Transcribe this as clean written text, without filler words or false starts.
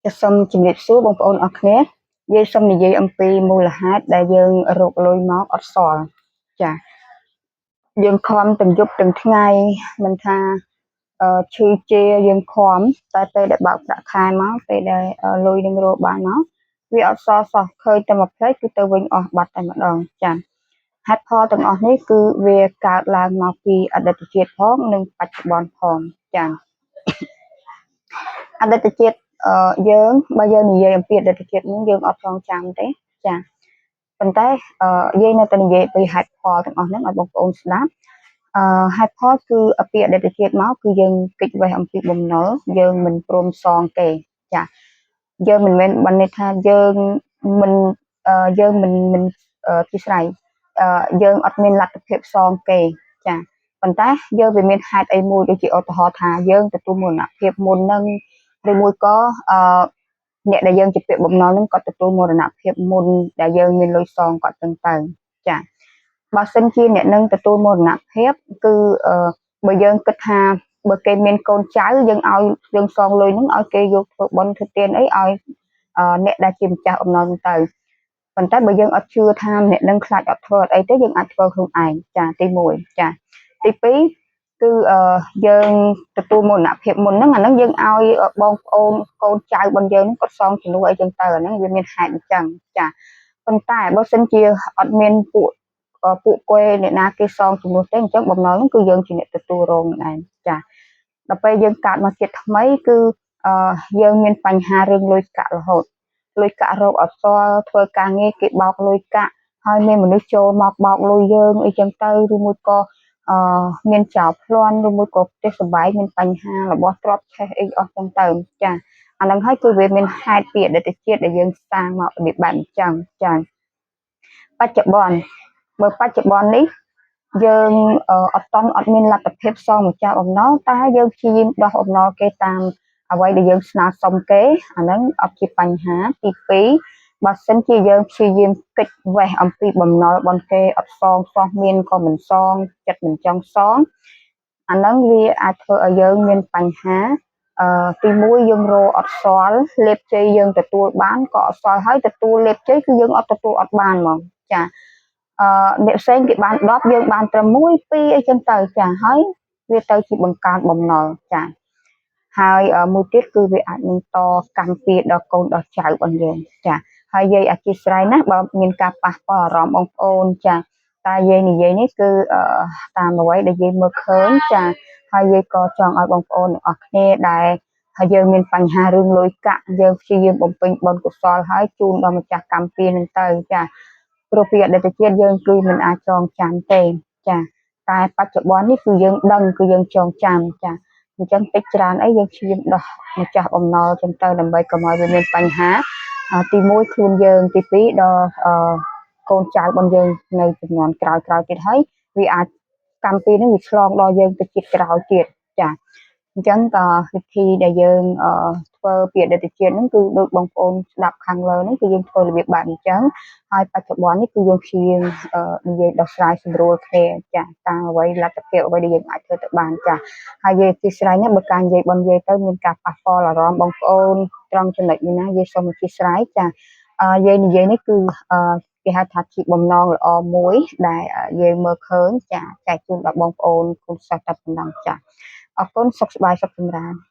ចាសូមជម្រាបសួរបងប្អូនអរគ្នាយាយសូមនិយាយអំពីមូលហេតុដែលយើងរកលុយមកអត់សល់ចាយើងខំទាំងយប់ទាំងថ្ងៃមិនថាអឺឈឺជាយើងខំតែពេលដែលបើកប្រាក់ខែមកពេលដែលលុយនឹងរកបានមកវាអត់សល់សោះឃើញតែមួយភ្លែតគឺទៅវិញអស់បាត់តែម្ដងចាហេតុផលទាំងអស់នេះគឺវាកើតឡើងមកពីអតីតជាតិផងនិងបច្ចុប្បន្នផងចាអតីតជាតិអឺយើងបើយើងនិយាយអំពីអតីតជាតិនេះយើងអត់ចងចាំទេចាប៉ុន្តែអឺយើងនៅតែនិយាយពីហេតុផលទាំងអស់ហ្នឹងឲ្យបងប្អូនស្ដាប់អឺហេតុផលគឺពីអតីតជាតិមកគឺយើងគេចវេះអំពីបំណុលយើងមិនព្រមសងគេចាយើងមិនមែនបានន័យថាយើងមិនយើងមិនមិនទីស្រ័យយើងអត់មានលទ្ធភាពសងគេចាប៉ុន្តែយើងវាមានហេតុអីមួយដូចជាឧទាហរណ៍ថាយើងទទួលមរណភាពមុននឹងឬមួយក៏អឺអ្នកដែលយើងជាពាក្យបំណុលនឹងគាត់ទទួលមរណភាពមុនដែលយើងមានលុយសងគាត់ចឹងទៅចាបើសិនជាអ្នកនឹងទទួលមរណភាពគឺអឺបើយើងគិតថាបើគេមានកូនចៅយើងឲ្យយើងសងលុយហ្នឹងឲ្យគេយកធ្វើបុណ្យធ្វើទានអីឲ្យអ្នកដែលជាម្ចាស់បំណុលហ្នឹងទៅប៉ុន្តែបើយើងអត់ជឿថាអ្នកនឹងខ្លាចអត់ធ្វើអត់អីទេយើងអាចធ្វើខ្លួនឯងចាទី1ចាទី2គឺអឺយើងទទួលមរណភាពមុនហ្នឹងអាហ្នឹងយើងឲ្យបងប្អូនកូនចៅរបស់យើងគាត់សងជំនួសអីចឹងទៅអាហ្នឹងវាមានហេតុអញ្ចឹងចាប៉ុន្តែបើសិនជាអត់មានពួកពួកគេអ្នកណាគេសងជំនួសទេអញ្ចឹងបំណុលហ្នឹងគឺយើងជាអ្នកទទួលរងនឹងឯងចាដល់ពេលយើងកើតមកជាតិថ្មីគឺអឺយើងមានបញ្ហារឿងលុយកាក់រហូតលុយកាក់រកអត់សល់ធ្វើការងារគេបោកលុយកាក់ហើយមានមនុស្សចូលមកបោកលុយយើងអីចឹងទៅឬមួយក៏អឺមានចោលប្លន់ឬមួយក៏ផ្ទះសម្បែងមានបញ្ហារបស់ទ្រព្យឆេះអីអស់ចឹងទៅចាអាហ្នឹងហើយគឺវាមានហេតុពីអតីតជាតិដែលយើងសាងមករបៀបបែបអញ្ចឹងចាបច្ចុប្បន្នបើបច្ចុប្បន្ននេះយើងអត់តន់អត់មានលទ្ធភាពសងម្ចាស់បំណុលតែយើងព្យាយាមដោះបំណុលគេតាមអ្វីដែលយើងស្នើសុំគេអាហ្នឹងអត់ជាបញ្ហាទី2បើសិនជាយើងព្យាយាមគេចវេះអំពីបំណុលរបស់គេអត់សងសោះមានក៏មិនសងចិត្តមិនចង់សងអាហ្នឹងវាអាចធ្វើឲ្យយើងមានបញ្ហាអឺទី1យើងរកអត់សល់លេបជ័យយើងទទួលបានក៏អត់សល់ហើយទទួលលេបជ័យគឺយើងអត់ទទួលអត់បានហ្មងចាអឺអ្នកផ្សេងគេបាន10យើងបានត្រឹម1 2អីចឹងទៅចាហើយវាទៅជាបង្កើនបំណុលចាហើយមួយទៀតគឺវាអាចនឹងតកម្មពៀដល់កូនដល់ចៅរបស់យើងចាហើយយាយអធិស្ឋានណាបើមានការប៉ះពាល់អារម្មណ៍បងប្អូនចាតែយាយនិយាយនេះគឺតាមអ្វីដែលយាយមើលឃើញចាហើយយាយក៏ចង់ឲ្យបងប្អូនទាំងអស់គ្នាដែលហើយយើងមានបញ្ហារឿងលុយកាក់យើងព្យាយាមបំពេញបុណ្យកុសលហើយជូនដល់ម្ចាស់កម្មពៀនឹងទៅចាព្រោះពីអតីតជាតិយើងគឺមិនអាចចងចាំទេចាតែបច្ចុប្បន្ននេះគឺយើងដឹងគឺយើងចងចាំចាអញ្ចឹងតិចច្រើនអីយើងព្យាយាមដោះម្ចាស់បំណុលចឹងទៅដើម្បីកុំឲ្យវាមានបញ្ហាទី1ខ្លួនយើងទី2ដល់កូនចៅរបស់យើងនៅជំនាន់ក្រោយៗទៀតហើយវាអាចកម្មពីនេះវាឆ្លងដល់យើងទៅជាតិក្រោយទៀតចាអញ្ចឹងក៏វិធីដែលយើងធ្វើពីអតីតជាតិហ្នឹងគឺដូចបងប្អូនស្ដាប់ខាងលើហ្នឹងគឺយើងធ្វើរបៀបបែបអញ្ចឹងហើយបច្ចុប្បន្ននេះគឺយើងព្យាយាមនិយាយដោះស្រាយសម្រួលគ្នាចាតាមអ្វីលទ្ធភាពអ្វីដែលយើងអាចធ្វើទៅបានចាហើយយាយអធិស្ឋានណាបើការនិយាយបនយាយទៅមានការប៉ះពាល់អារម្មណ៍បងប្អូនត្រង់ចំណុចនេះណាយាយសូមអធិស្ឋានចាយាយនិយាយនេះគឺគេហៅថាជាបំណងល្អមួយដែលយើងមើលឃើញចាចែកជូនដល់បងប្អូនគុណសិស្សតែប៉ុណ្ណឹងចាអរគុណសុខសប្បាយសុខចម្រើន។